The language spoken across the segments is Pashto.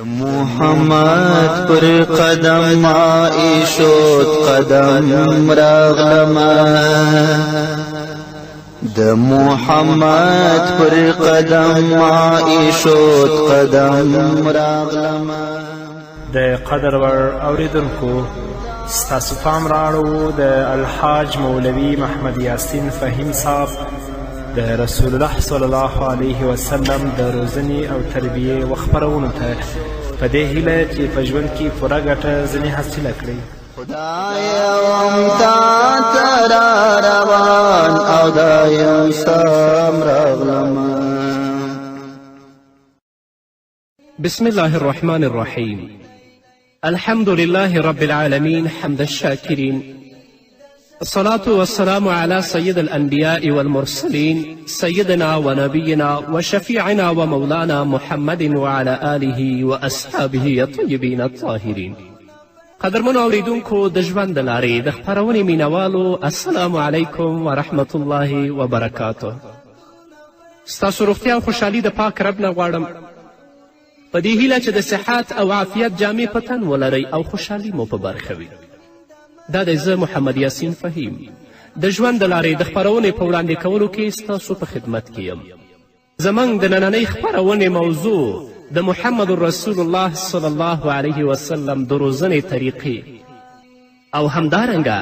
محمد پر قدم ما ایشود قدم راغلمه، د محمد پر قدم ما ایشود قدم راغلمه. د قدر وړ اوریدونکو، ستاسو پام رااړوو د الحاج مولوي محمد یاسین فهیم صاحب د رسول الله صلی الله علیه وسلم د روزنې او تربیې و خپرونو ته، په دې هیله چې په ژوند کې پوره ګټه ځنې حاصله کړئ. خدای وم تا ته را روان او دا یم سم راغلمه. بسم الله الرحمن الرحيم. الحمد لله رب العالمين حمد الشاكرين، الصلاة والسلام على سيد الأنبياء والمرسلين، سيدنا ونبينا وشفيعنا ومولانا محمد وعلى آله وأصحابه الطيبين الطاهرين. قدرمنو اوریدونکو، د ژوند د لارې د خپرونې مینوالو، السلام علیکم ورحمت الله وبرکاته. ستاسو روغتیا او خوشحالي د پاک رب نه غواړم، په دې هیله چې د صحت او عافیت جامې په تن ولرئ او خوشحالي مو په برخه وي. دا دی زه محمد یاسین فهیم د ژوند د لارې د خپرونې په وړاندې کولو کې ستاسو په خدمت کې یم. زموږ د نننۍ خپرونې موضوع د محمد رسول الله صلی الله علیه وسلم د روزنې طریقې او همدارنګه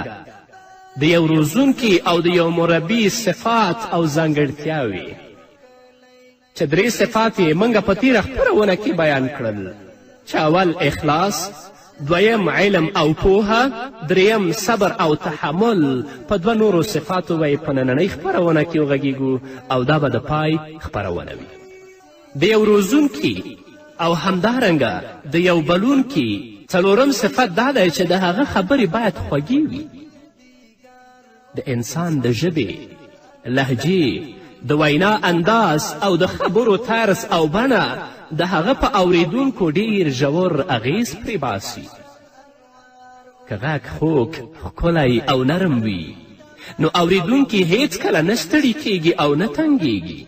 د یو روزونکي او د یو مربي صفات او ځانګړتیاوې، چې درې صفات یې موږ په تېره خپرونه کې بیان کړل، چې اول اخلاص، دویم علم او پوهه، دریم صبر او تحمل. په دوه نورو صفاتو به یې په نننۍ خپرونه کې وغږیږو او دا به د پای خپرونه وي. د یو روزونکي او همدارنګه د یو بلونکي څلورم صفت دا دی چې د هغه خبرې باید خوږې وي. د انسان د ژبې، لهجې، د وینا انداز او د خبرو طرز او بڼه د هغه په اوریدونکو ډیر ژور اغیز پرې باسي. که غږ خوږ، ښکلی او نرم وي، نو اوریدونکي هیڅکله نه ستړي کیږي او نه تنګیږي،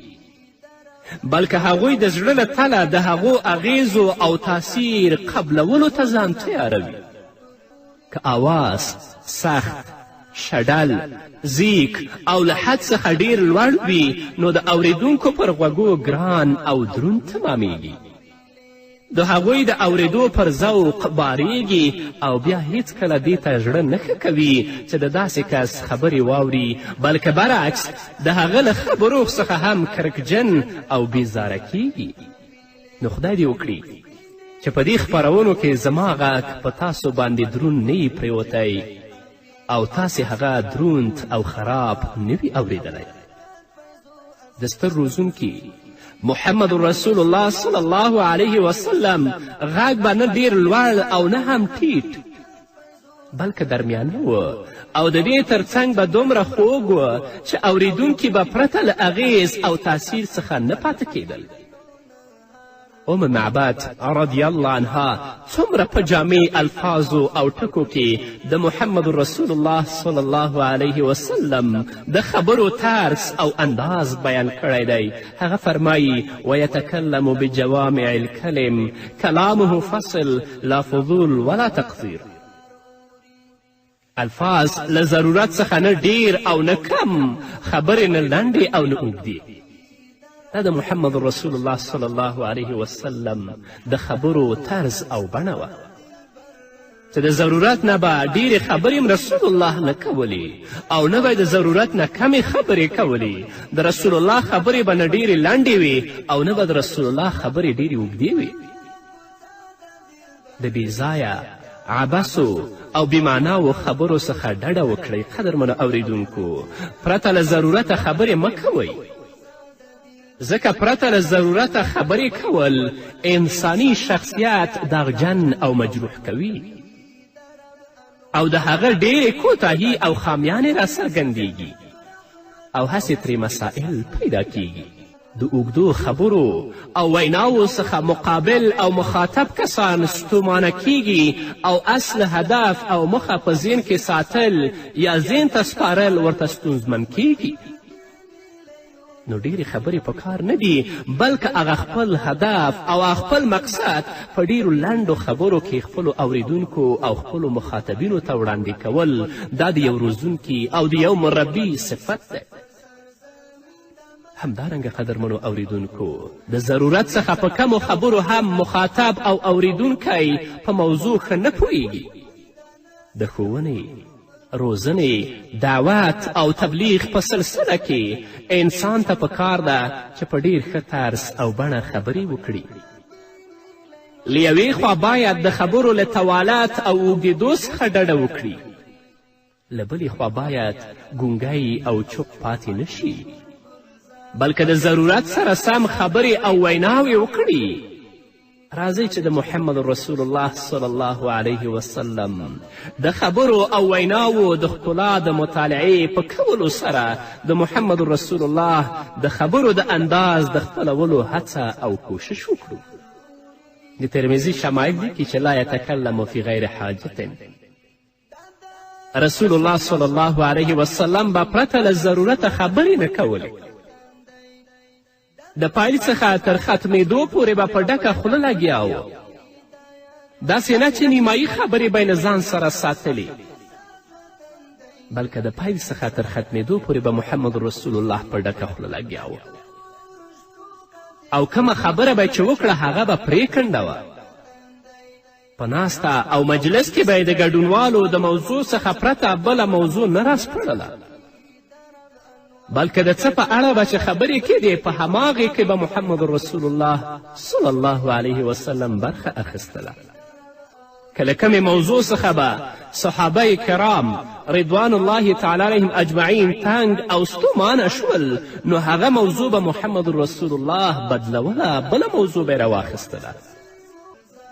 بلکې هغوی د زړه له تله د هغو اغیزو او تاثیر قبلولو ته ځان تیاروي. که آواز سخت، شډل، زیک او له حد څخه ډیر لوړ وي، نو د اوریدونکو پر غوږو ګران او دروند تمامیږي، د هغوی د اوریدو پر ذوق باریږي او بیا هیڅکله دې ته زړه نه ښه کوي چې د داسې کس خبرې واوري، بلکې برعکس د هغه له خبرو څخه هم کرکجن او بیزاره کیږي. نو خدای دې وکړي چې په دې خپرونو کې زما غږ په تاسو باندې دروند نه وي پرېوتی او تاسې هغه دروند او خراب نه وي اوریدلی. د ستر روزونکي محمد رسول الله صلی الله علیه وسلم غږ به نه ډیر لوړ او نه هم ټیټ، بلکې درمیانه و او د دې ترڅنګ به دومره خوږ و چې اوریدونکي به پرته له اغیز او تاثیر څخه نه پاتې کیدل. ام معبد رضی الله عنها څومره په جامع الفاظو او ټکو کې د محمد رسول الله صلی الله علیه وسلم د خبرو طرز او انداز بیان کړی دی. هغه فرمایي: ویتکلم بجوامع الکلم کلامه فصل لا فضول ولا تقصیر. الفاظ له ضرورت څخه نه ډیر او نه کم، خبرې نه لنډې او نه اوږدې. دا د محمد رسول الله صلی الله علیه وسلم د خبرو طرز او بڼه وه چې د ضرورت نه به ډېرې خبرې هم رسول الله نه کولې او نه به د ضرورت نه کمې خبرې کولې. د رسول الله خبرې به نه ډېرې لنډې وې او نه به د رسول الله خبرې ډېرې اوږدې وې. د بېځایه عبثو او بېمعناوو خبرو څخه ډډه وکړئ. قدرمنو اوریدونکو، پرته له ضرورته خبرې مه کوئ، ځکه پرته له ضرورته خبرې کول انساني شخصیت داغجن او مجروح کوي او د هغه ډېرې کوتاهي او خامیانې راڅرګندیږي او هسې ترې مسائل پیدا کیږي. د اوږدو خبرو او ویناوو څخه مقابل او مخاطب کسان ستومانه کیږي او اصل هدف او موخه په ذهن کې ساتل یا ذهن ته سپارل ورته ستونزمن کیږي. نو ډېرې خبرې په کار نه دي، بلکه هغه خپل هدف او خپل مقصد په ډېرو لنډو خبرو کې خپلو اوریدونکو او خپلو مخاطبینو ته وړاندې کول، دا د یو روزونکي او د یو مربي صفت دی. همدارنګه قدرمنو اوریدونکو، د ضرورت څخه په کمو خبرو هم مخاطب او اوریدونکی په موضوع ښه نه پوهیږي. د ښوونې، روزنې، دعوت او تبلیغ په سلسله کې انسان ته په کار ده چې په ډیر ښه طرز او بڼه خبرې وکړي. له یوې خوا باید د خبرو له طوالت او اوږدېدو څخه ډډه وکړي، له بلې خوا باید ګونګی او چوپ پاتې نه شي، بلکه د ضرورت سره سم خبرې او ویناوې وکړي. راځئ چې د محمد رسول الله صلی الله علیه وسلم د خبرو او ویناوو د ښکلا د مطالعې په کولو سره د محمد رسول الله د خبرو د انداز د خپلولو هڅه او کوشش وکړو. د ترمذي شمایل لیکي چې لا یتکلم فی غیر حاجت. رسول الله صلی الله علیه وسلم به پرته له ضرورته خبرې نه کولې. د پیل څخه تر ختمېدو پورې به په ډکه خوله لګیا و، داسې نه چې نیمایي خبرې به یې له ځان سره ساتلې، بلکه د پیل څخه تر ختمېدو پورې به محمد رسول الله په ډکه خوله لګیا و، او کومه خبره به چې وکړه هغه به پرېکنده وه. په ناسته او مجلس کې به یې د ګډونوالو د موضوع څخه پرته بله موضوع نه راسپړله، بلکه د څه په اړه به چې خبرې کېدې په هماغې کې به محمد رسول الله صلی الله علیه وسلم برخه اخیستله. که له کومې موضوع څخه به صحابه کرام رضوان الله تعالی علیهم اجمعین تنګ او ستومانه شول، نو هغه موضوع به محمد رسول الله بدلوله، بله موضوع به یې راواخیستله.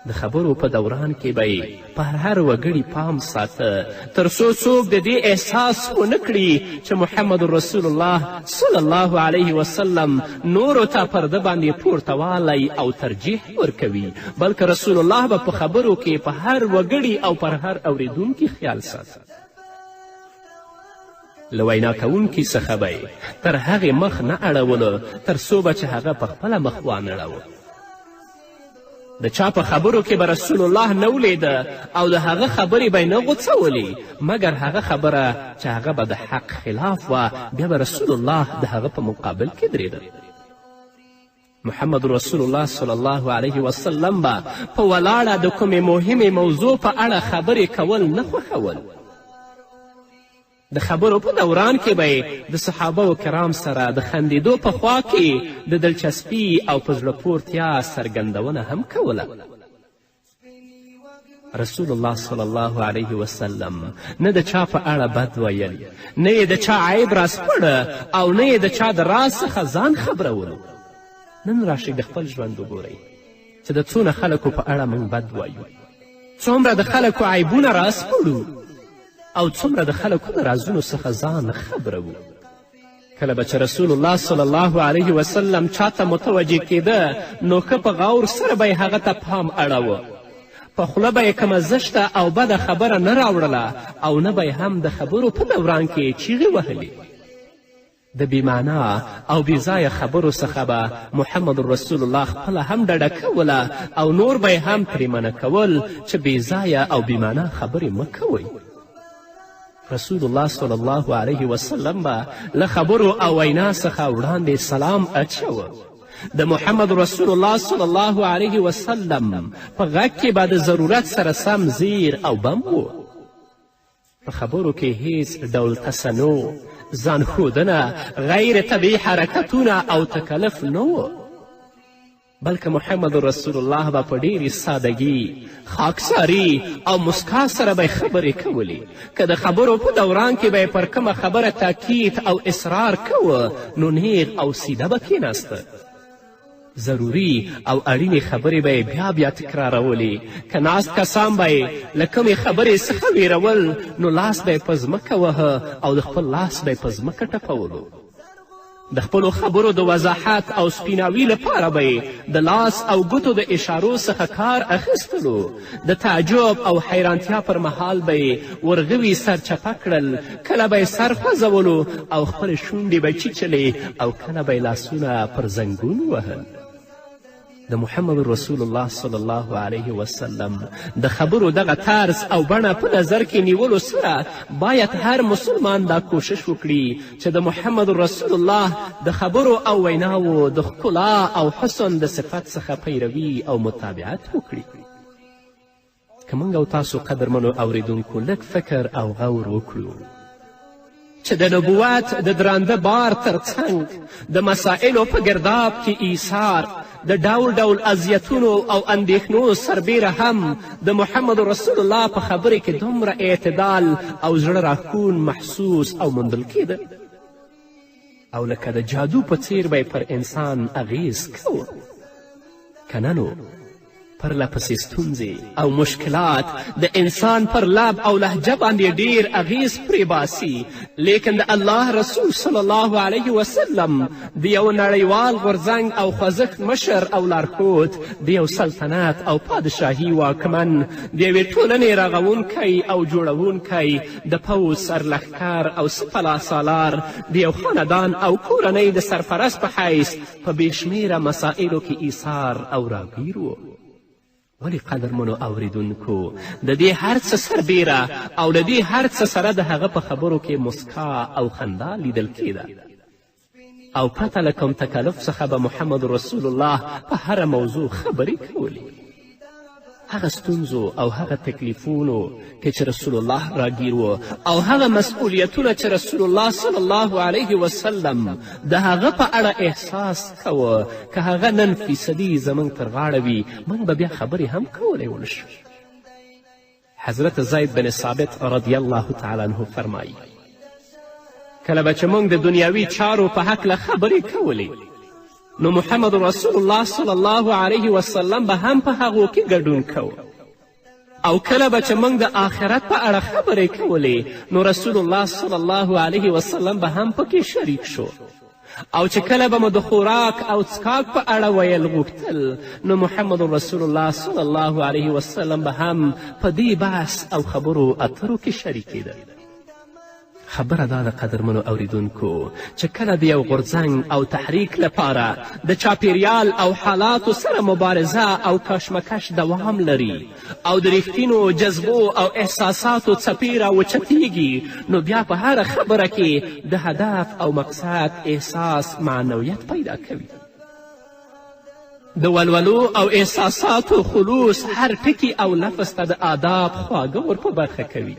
د خبرو په دوران کې به یې پر هر وګړي پام ساته، تر څو څوک د دې احساس ونه کړي چې محمد رسول الله صلی الله علیه وسلم نورو ته پر ده باندې پورته والی او ترجیح ورکوي، بلکې رسول الله به په خبرو کې په هر وګړي او پر هر اوریدونکي خیال ساته. له وینا کوونکي څخه به یې تر هغې مخ نه اړولو تر څو به چې هغه په خپله مخ وانړوه. د چا په خبرو کې به رسول الله نه ولیده او د هغه خبرې به یې نه غوڅولې، مګر هغه خبره چې هغه به د حق خلاف وه، بیا به رسول الله د هغه په مقابل کې درېده. محمد رسول الله صلی الله علیه وسلم به په ولاړه د کومې مهمې موضوع په اړه خبرې کول نه خوښول. د خبرو په دوران کې به یې د صحابه و کرام سره د خندېدو په خوا کې د دلچسپي او په زړه پورتیا څرګندونه هم کوله. رسول الله صلی الله علیه وسلم نه د چا په اړه بد ویل، نه یې د چا عیب راسپړه او نه یې د چا د راز څخه ځان خبرولو. نن راشئ د خپل ژوند وګورئ چې د څونه خلکو په اړه موږ بد وایو، څومره د خلکو عیبونه راسپړو او څومره د خلکو د رازونو څخه ځان خبروو. کله به چې رسول الله صلی الله علیه وسلم چاته متوجه کېده، نو ښه په غور سره به یې هغه ته پام اړوه. په خوله به یې کومه زشته او بده خبره نه راوړله او نه به یې هم د خبرو په دوران کې چیغې وهلې. د بېمعنا او بېځایه خبرو څخه به محمد رسول الله خپله هم ډډه کوله او نور به یې هم ترې منع کول چې بېځایه او بېمعنا خبرې مه کوئ. رسول الله صلی الله علیه وسلم به له خبرو او وینا څخه وړاندې سلام اچوه. د محمد رسول الله صلی الله علیه وسلم په غږ کې به د ضرورت سره سم زیر او بم و. په خبرو کې هیڅ ډول تصنع، ځان ښودنه، غیر طبیعي حرکتونه او تکلف نه و، بلکه محمد رسول الله به په ډېرې سادګي، خاکساري او مسکا سره به خبرې کولې. که د خبرو په دوران کې به یې پر کومه خبره تاکید او اصرار کوه، نو نیغ او سیده به کښېناسته. ضروري او اړینې خبرې به یې بیا بیا تکرارولې. که ناست کسان به یې له کومې خبرې څخه ویرول، نو لاس به یې په ځمکه وهه او د خپل لاس به یې په ځمکه ټپولو. د خپلو خبرو د وضاحت او سپیناوي لپاره به یې د لاس او ګوتو د اشارو څخه کار اخیستلو. د تعجب او حیرانتیا پر مهال به یې ورغوي سر چپه کړل، کله به یې سر خوځولو او خپلې شونډې به چیچلې او کله به یې لاسونه پر زنګون وهل. د محمد رسول الله صلی الله علیه وسلم د خبرو دغه طرز او بڼه په نظر کې نیولو سره باید هر مسلمان دا کوشش وکړي چې د محمد رسول الله د خبرو او ویناوو د ښکلا او حسن د صفت څخه پیروي او متابعت وکړي. که موږ او تاسو قدرمنو اوریدونکو لږ فکر او غور وکړو چې د نبوت د درانده بار تر څنګ د مسائلو په ګرداب کې ایثار، د ډول ډول اذیتونو او اندېښنو سربیره هم د محمد رسول الله په خبرې کې دومره اعتدال او زړه راښکون محسوس او موندل کېده او لکه د جادو په څیر به یې پر انسان اغیز کوه. که نه نو پرله پسې ستونزې او مشکلات د انسان پر لب او لهجه باندې ډیر اغیز پرې باسي، لیکن د الله رسول صلی الله علیه وسلم د یو نړیوال غورځنګ او خوځښت مشر او لارښود، د یو سلطنت او پادشاهي واکمن، د یوې ټولنې رغوونکی او جوړوونکی، د پوځ سرلښکر او سپلا سالار، د یو خاندان او کورنۍ د سرپرست په حیث په بې شمېره مسائلو کې ایثار او راګیر و. ولې قدرمنو اوریدونکو، د دې هر څه سربیره او له دې هر څه سره د هغه په خبرو کې مسکا او خندا لیدل کیده او پرته له کوم تکلف څخه به محمد رسول الله په هره موضوع خبرې کولې. هغه ستونزو او هغه تکلیفونو کې چې رسول الله راګیر و او هغه مسؤلیتونه چې رسول الله صلی الله علیه وسلم د هغه په اړه احساس کوه، که هغه نن فیصدي زموږ تر غاړه وي، موږ به بیا خبرې هم کولی ونه شو. حضرت زید بن ثابت رضی الله تعالی عنه فرمایي، کله به چې موږ د دنیاوي چارو په هکله خبرې کولې، نو محمد رسول الله صلی الله علیه وسلم به هم په هغو کې ګډون کوه، او کله به چې موږ د آخرت په اړه خبرې کولې، نو رسول الله صلی الله علیه وسلم به هم پکې شریک شو، او چې کله به مو د خوراک او څکاک په اړه ویل غوښتل، نو محمد رسول الله صلی الله علیه وسلم به هم په دې بحث او خبرو اترو کې شریکېده. خبره دا ده قدرمنو اوریدونکو چې کله د یو غورځنګ او تحریک لپاره د چاپیریال او حالاتو سره مبارزه او کشمکش دوام لري او د رښتینو جذبو او احساساتو څپې راوچتیږي، نو بیا په هره خبره کې د هدف او مقصد احساس معنویت پیدا کوي. د ولولو او احساساتو خلوص هر ټکي او لفظ ته د آداب خواږه ور په برخه کوي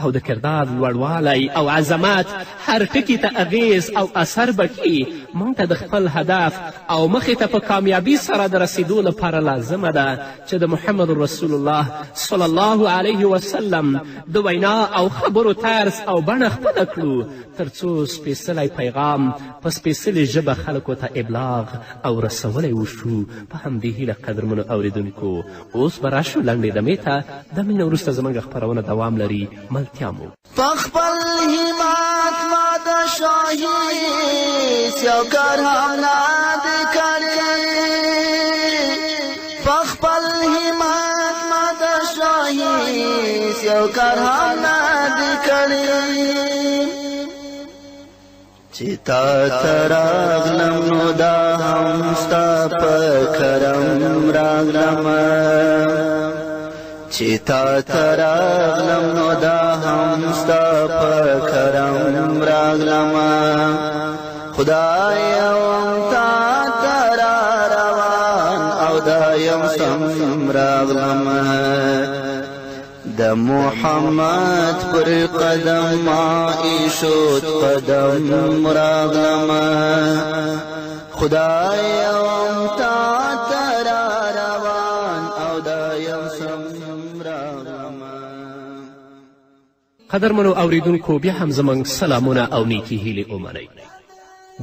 او د کردار لوړوالی او عظمت هر ټکي ته اغیز او اثر بښي. موږ ته د خپل هدف او مخې ته په کامیابي سره د رسېدو لپاره لازمه ده چې د محمد رسول الله صلی الله علیه وسلم د وینا او خبرو طرز او بڼه خپله کړو، تر څو سپېڅلی پیغام په سپېڅلې ژبه خلکو ته ابلاغ او رسولی وشو. په همدې هیله قدرمنو اوریدونکو، اوس به راشو لنډې دمې ته. دمې نه وروسته زموږ خپرونه دوام لري. ملتیا مو په خپل همت ما د شاهي یو کار هم نه دی کړی، په خپل همت ما د شاهي یو کار هم نه دی کړی. چې تا ته راغلم نو دا هم ستا په کرم راغلم، چې تا ته راغلم نو دا هم ستا په کرم راغلم. خدای یم تا ته را روان او دا یم سم راغلم. د محمد پر قدم ما ایښود قدم راغلم. خدای یم تا ته را روان او دا یم سم راغلم. قدرمنو اوریدونکو، بیا هم زموږ سلامونه او نیکې هیلې ومنئ.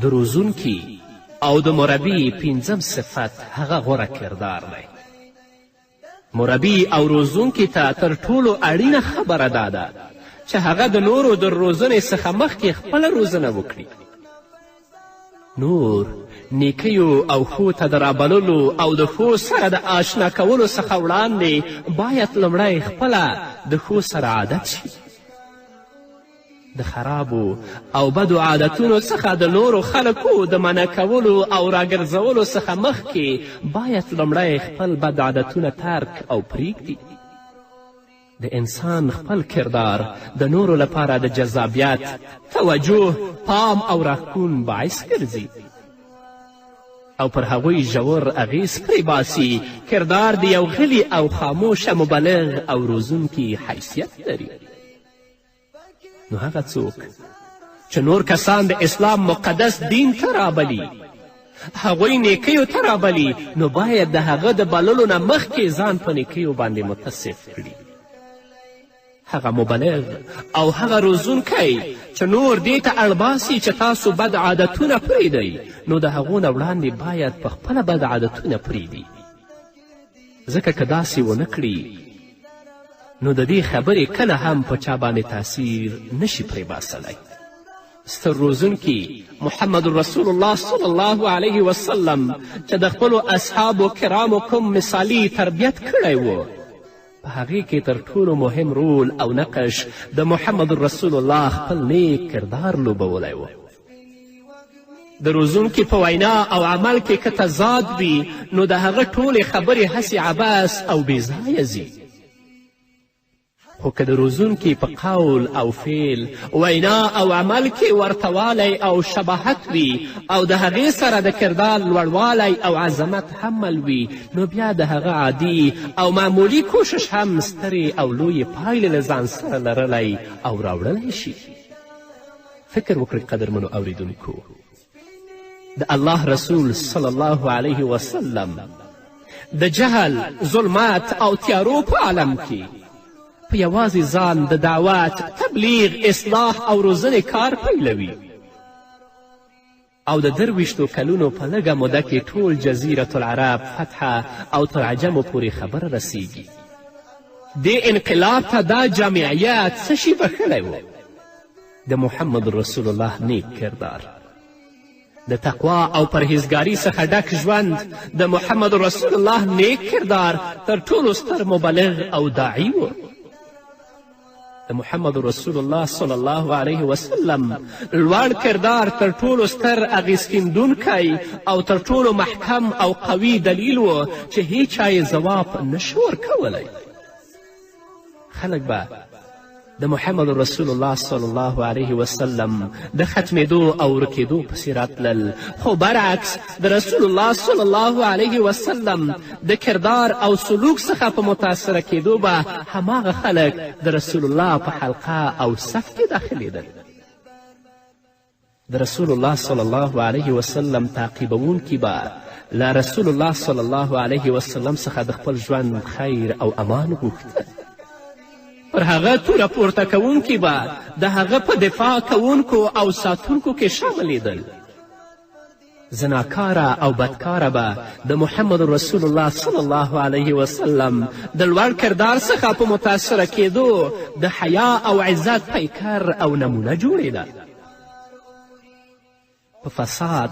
د روزونکي او د مربي پنځم صفت هغه غوره کردار دی. مربي او روزونکي ته تر ټولو اړینه خبره دا ده چې هغه د نورو د روزنې څخه مخکې خپله روزنه وکړي. نور نیکیو او ښو ته د رابللو او د ښو سره د آشنا کولو څخه وړاندې باید لومړی خپله د ښو سره عادت شي. د خرابو او بدو عادتونو څخه د نورو خلکو د منع کولو او راګرځولو څخه مخکې باید لومړی خپل بد عادتونه ترک او پرېږدي. د انسان خپل کردار د نورو لپاره د جذابیت، توجه، پام او راښکون باعث ګرځي او پر هغوی ژور اغیز پرې باسي. کردار د یو غلي او خاموشه مبلغ او روزونکي حیثیت لري. نو هغه څوک چې نور کسان د اسلام مقدس دین ته رابلي، هغوی نیکیو ته رابلي، نو باید د هغه د بللو نه مخکې ځان په نیکیو باندې متصف کړي. هغه مبلغ او هغه روزونکی چې نور دې ته اړباسي چې تاسو بد عادتونه پرېږدئ، نو د هغو نه وړاندې باید په خپله بد عادتونه پرېږدي. ځکه که داسې ونه کړي نو د دې خبرې کله هم په چا باندې تاثیر نشي پرې باسلی. ستر روزونکي محمد رسول الله صلی الله علیه وسلم چې د خپلو اصحابو کرامو کوم مثالي تربیت کړی و، په هغې کې تر ټولو مهم رول او نقش د محمد رسول الله خپل نیک کردار لوبولی و. د روزونکي په وینا او عمل کې که تضاد وي نو د هغه ټولې خبرې هسې عبث او بېځایه ځي. خو که د روزونکي په قول او فعل، وینا او عمل کې ورته والی او شباهت وي او د هغې سره د کردار لوړوالی او عظمت هم مل وي، نو بیا د هغه عادي او معمولي کوشش هم سترې او لویې پایلې له ځان سره لرلی او راوړلی شي. فکر وکړئ قدرمنو اوریدونکو، د الله رسول صلی الله علیه وسلم د جهل، ظلمت او تیارو په عالم کې په یوازې ځان د دعوت، تبلیغ، اصلاح او روزنې کار پیلوي او د 23 کلونو په لږه موده کې ټول جزیرة العرب فتح او تر عجمو پورې خبره رسیږي. دې انقلاب ته دا جامعیت څه شي بښلی و؟ د محمد رسول الله نیک کردار، د تقوا او پرهیزګاري څخه ډک ژوند، د محمد رسول الله نیک کردار تر ټولو ستر مبلغ او داعي و. د محمد رسول الله صلی الله علیه وسلم لوړ کردار تر ټولو ستر اغېزښندونکی او تر ټولو محکم او قوي دلیل و چې هیچا یې ځواب نشو ورکولی. خلک به د محمد رسول الله صلی الله علیه وسلم د ختمېدو او ورکېدو پسې راتلل، خو برعکس د رسول الله صلی الله علیه وسلم د کردار او سلوک څخه په متاثره کېدو به هماغه خلک د رسول الله په حلقه او صف کې داخلېدل. د رسول الله صلی الله علیه وسلم تعقیبوونکي به له رسول الله صلی الله علیه وسلم څخه د خپل ژوند خیر او امان غوښته. پر هغه توره پورته کوونکي به د هغه په دفاع کوونکو او ساتونکو کې شاملېدل. زناکاره او بدکاره به د محمد رسول الله صلی الله علیه وسلم د لوړ کردار څخه په متاثره کېدو د حیا او عزت پیکر او نمونه جوړېده. په فساد،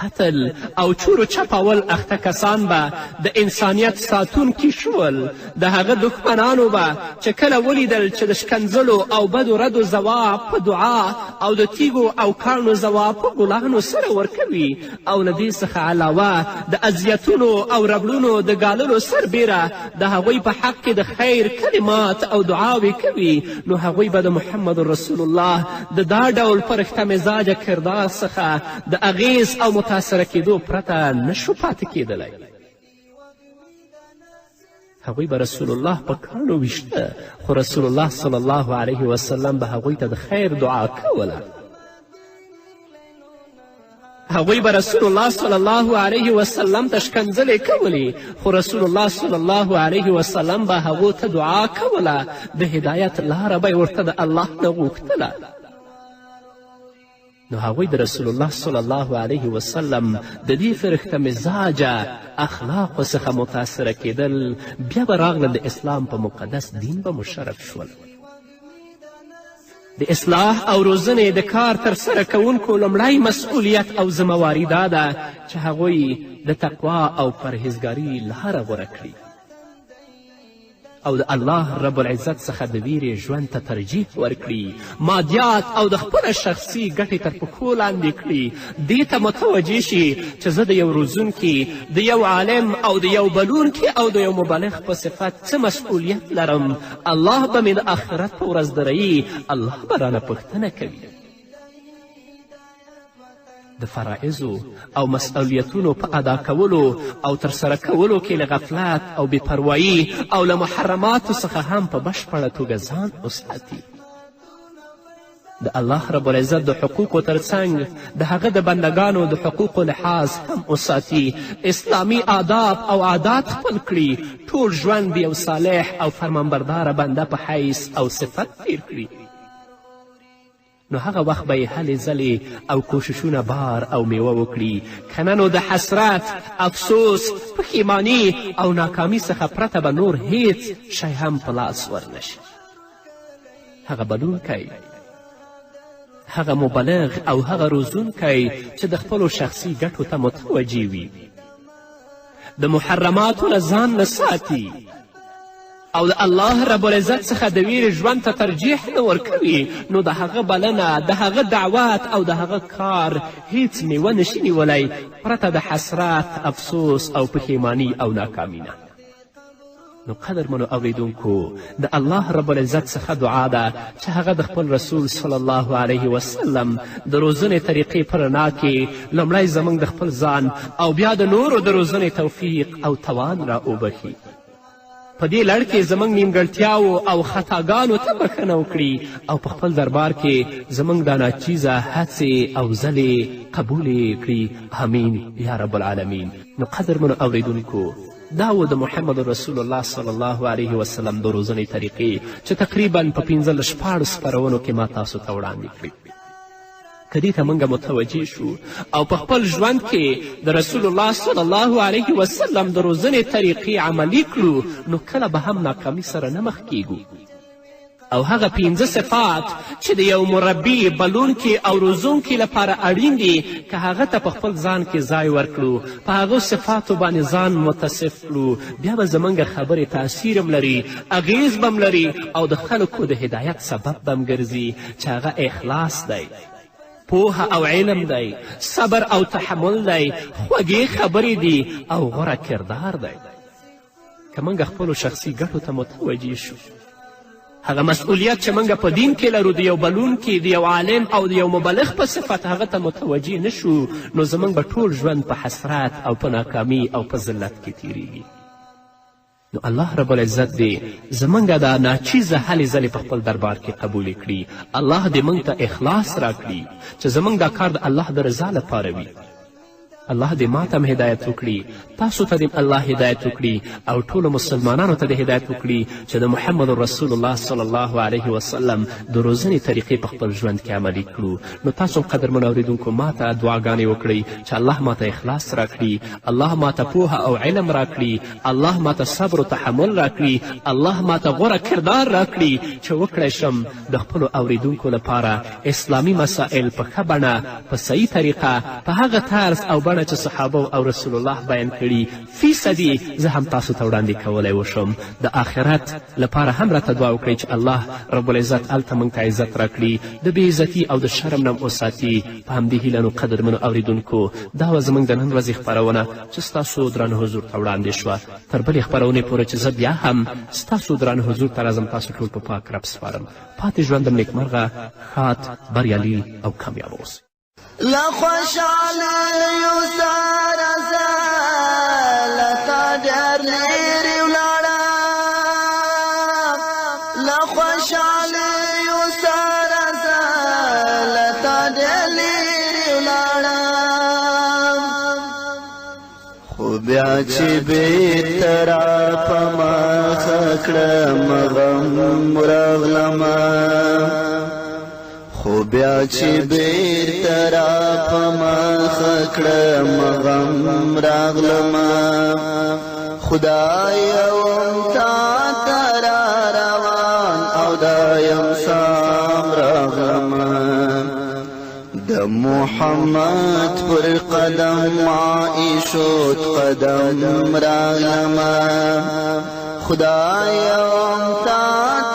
قتل او چور چپاول اخته کسان به د انسانیت ساتونکي شول. د هغه دښمنانو به چې کله ولیدل چې د شکنځلو او بدو ردو ځواب په دعا او د تیږو او کاڼو ځواب په ګلانو سره ورکوي او له دې څخه علاوه د اذیتونو او ربړونو د ګاللو سربیره د هغوی په حق کې د خیر کلمات او دعاوې کوي، نو هغوی به د محمد رسول الله د دا ډول فرښته مزاجه کردار څخه د اغیز او متاثره کېدو پرته نشو پاتې کېدلی. هغوی به رسول الله په کاڼو ویشته، خو رسول الله صلی الله علیه وسلم به هغوی ته د خیر دعا کوله. هغوی به رسول الله صلی الله علیه وسلم ته ښکنځلې کولې، خو رسول الله صلی الله علیه وسلم به هغو ته دعا کوله، د هدایت لاره به یې ورته د الله نه غوښتله. نو هغوی د رسول الله صلی الله علیه وسلم د دې فرښته مزاجه اخلاقو څخه متاثره کېدل، بیا به راغلل د اسلام په مقدس دین به مشرف شول. د اصلاح او روزنې د کار ترسره کوونکو لومړی مسؤلیت او ذمهواري دا ده چې هغوی د تقوا او پرهیزګاري لاره غوره کړي او د الله رب العزت څخه د ویرې ژوند ته ترجیح ورکړي، مادیات او د خپله شخصي ګټې تر پښو لاندې کړي، دې ته متوجه شي چې زه د یو روزونکي، د یو عالم او د یو بلونکي او د یو مبلغ په صفت څه مسؤلیت لرم. الله به مې د آخرت په ورځ دروي، الله به رانه پوښتنه کوي. د فرائضو او مسؤلیتونو په ادا کولو او ترسره کولو کې له غفلت او بېپروایي او له محرماتو څخه هم په بشپړه توګه ځان وساتي. د الله رب العزت د حقوقو ترڅنګ د هغه د بندګانو د حقوقو لحاظ هم وساتي، اسلامي آداب او عادات خپل کړي، ټول ژوند د یو صالح او فرمانبرداره بنده په حیث او صفت تیر کړي. نو هغه وخت به یې هلې ځلې او کوششونه بار او میوه وکړي، که نه نو د حسرت، افسوس، پښیماني او ناکامي څخه پرته به نور هیڅ شی هم په لاس ورنشي. هغه بلونکی، هغه مبلغ او هغه روزونکی چې د خپلو شخصي ګټو ته متوجه وي، د محرماتو نه ځان نه ساتي او د الله رب العزت څخه د ویرې ژوند ته ترجیح نه ورکوي، نو د هغه بلنه، د هغه دعوت او د هغه کار هیڅ میوه نشي نیولی پرته د حسرت، افسوس او پښیمانی او ناکامي نه. نو قدرمنو اوریدونکو، د الله رب العزت څخه دعا ده چې هغه د خپل رسول صلی الله علیه وسلم د روزنې طریقې په رڼا کې لومړی زموږ د خپل ځان او بیا د نورو د روزنې توفیق او توان را وبښي. په دې لړ کې زموږ نیمګړتیاوو او خطاګانو ته بښنه وکړي او په خپل دربار کې زموږ دا ناچیزه هڅې او ځلې قبولې کړي. آمین یا رب العالمین. نو قدرمنو اوریدونکو، دا و د محمد رسول الله صلی الله علیه وسلم د روزنې طریقې چې تقریبا په 15 16 خپرونو کې ما تاسو ته وړاندې کړې. که دې ته موږ متوجه شو او په خپل ژوند کې د رسول الله صلی الله علیه وسلم د روزنې طریقې عملي کړو، نو کله به هم ناکامي سره نه مخ کیږو. او هغه 5 صفات چې د یو مربي، بلونکي او روزونکي لپاره اړین دي، که هغه ته په خپل ځان کې ځای ورکړو، په هغو صفاتو باندې ځان متصف کړو، بیا به زموږ خبرې تاثیر هم لري، اغیز به هم لري او د خلکو د هدایت سبب به هم ګرځي، چې هغه اخلاص دی، پوهه او علم دی، صبر او تحمل دی، خوږې خبرې دي او غوره کردار دی. که موږ خپلو شخصي ګټو ته متوجه شو، هغه مسؤلیت چې موږ په دین کې لرو د یو بلونکي، د یو عالم او د یو مبلغ په صفت هغه ته متوجه نه شو، نو زموږ به ټول ژوند په حسرت او په ناکامي او په ذلت کې تیریږي. نو الله رب العزت دې زموږ دا ناچیزه هلې ځلې په خپل دربار کې قبولې کړي. الله دې موږ ته اخلاص راکړي چې زموږ دا کار د الله د رضا لپاره وي. الله دې ما ته هم هدایت وکړي، تاسو ته دې الله هدایت وکړي او ټولو مسلمانانو ته دې هدایت وکړي چې د محمد رسول الله صلی الله علیه وسلم د روزنې طریقې په خپل ژوند کې عملي کړو. نو تاسو هم قدرمنو اورېدونکو ما ته دعاګانې وکړئ چې الله ما ته اخلاص راکړي، الله ما ته پوهه او علم راکړي، الله ما ته صبر و تحمل راکړي، الله ما ته غوره کردار راکړي چې وکړی شم د خپلو اورېدونکو لپاره اسلامي مسائل په ښه بڼه، په صحیح طریقه، په هغه طرز او بڼه چې صحابه او رسول الله بیان کړي فیصدي زه هم تاسو ته وړاندې کولی وشم. د آخرت لپاره هم راته دعا وکړئ چې الله رب العزت هلته موږ ته عزت راکړي، د بې عزتي او د شرم نه وساتي. په همدې هیله نو قدرمنو اورېدونکو، دا وه زموږ د نن ورځې خپرونه چې ستاسو درانه حضور ته وړاندې شوه. تر بلې خپرونې پورې چې زه بیا هم ستاسو درانه حضور ته راځم، تاسو ټول په پاک رب سپارم. پاتې ژوندم نیکمرغه، ښاد، بریالي او کامیاب اوسئ. له خوشحالیو سره زه له تا ډېر لیرې ولاړم، له خوشحالیو سره زه له تا ډېر لیرې ولاړم، خو بیا چې بېرته را په مخه کړم غم راغلمه، خو بیا چې بېرته را په مخه کړم غم راغلمه، خدای وم تا ته را روان او دا یم سم راغلم. محمد پر قدم ما ایشود قدم راغلم، خدای تا